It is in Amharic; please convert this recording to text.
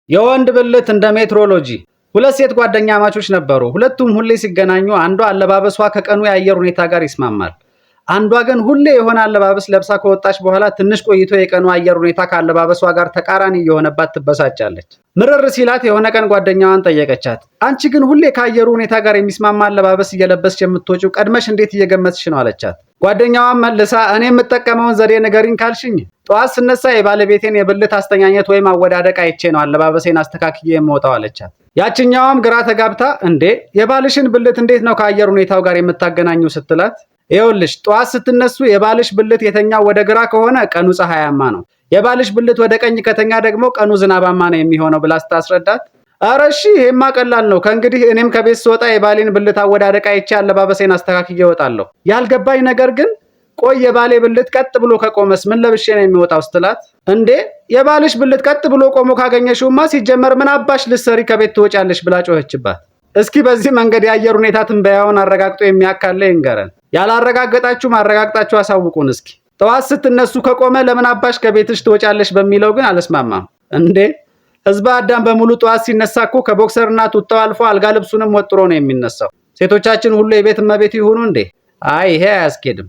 የወንድ ብልት እንደ ሜትሮሎጂ። ሁለት ሴት ጓደኛማቾች ነበሩ። ሁለቱም ሁሌ ሲገናኙ አንዷ አለባበሷ ከቀኑ የአየር ሁኔታ ጋር ይስማማል። አንዷ ግን ሁሌ የሆነ አለባበስ ለብሳ ከወጣች በኋላ ትንሽ ቆይቶ የቀኑ አየር ሁኔታ ከአለባበሷ ጋር ተቃራኒ እየሆነባት ትበሳጫለች። ምርር ሲላት የሆነ ቀን ጓደኛዋን ጠየቀቻት። አንቺ ግን ሁሌ ከአየሩ ሁኔታ ጋር የሚስማማ አለባበስ እየለበስሽ የምትወጪው ቀድመሽ እንዴት እየገመትሽ ነው? አለቻት። ጓደኛዋን መልሳ እኔ የምጠቀመውን ዘዴ ንገሪኝ ካልሽኝ ጠዋት ስነሳ የባለቤቴን የብልት አስተኛኘት ወይም አወዳደቅ አይቼ ነው አለባበሴን አስተካክዬ የምወጣው አለቻት። ያችኛዋም ግራ ተጋብታ እንዴ፣ የባልሽን ብልት እንዴት ነው ከአየር ሁኔታው ጋር የምታገናኘው ስትላት፣ ይኸውልሽ ጠዋት ስትነሱ የባልሽ ብልት የተኛው ወደ ግራ ከሆነ ቀኑ ፀሐያማ ነው፣ የባልሽ ብልት ወደ ቀኝ ከተኛ ደግሞ ቀኑ ዝናባማ ነው የሚሆነው ብላ ስታስረዳት፣ ኧረ እሺ ይሄማ ቀላል ነው፣ ከእንግዲህ እኔም ከቤት ስወጣ የባሌን ብልት አወዳደቅ አይቼ አለባበሴን አስተካክዬ እወጣለሁ። ያልገባኝ ነገር ግን ቆይ የባሌ ብልት ቀጥ ብሎ ከቆመስ ምን ለብሼ ነው የሚወጣው? ስትላት፣ እንዴ የባልሽ ብልት ቀጥ ብሎ ቆሞ ካገኘሽውማ ሲጀመር ምን አባሽ ልትሰሪ ከቤት ትወጫለሽ ብላ ጮኸችባት። እስኪ በዚህ መንገድ የአየር ሁኔታ ትንበያውን አረጋግጦ የሚያካለ ይንገረን። ያላረጋገጣችሁ ማረጋግጣችሁ አሳውቁን። እስኪ ጠዋት ስትነሱ ከቆመ ለምን አባሽ ከቤትሽ ትወጫለሽ በሚለው ግን አልስማማም። እንዴ ህዝበ አዳም በሙሉ ጠዋት ሲነሳ እኮ ከቦክሰርና ቱታው አልፎ አልጋ ልብሱንም ወጥሮ ነው የሚነሳው። ሴቶቻችን ሁሉ የቤት እመቤት ይሁኑ እንዴ? አይ ይሄ አያስኬድም።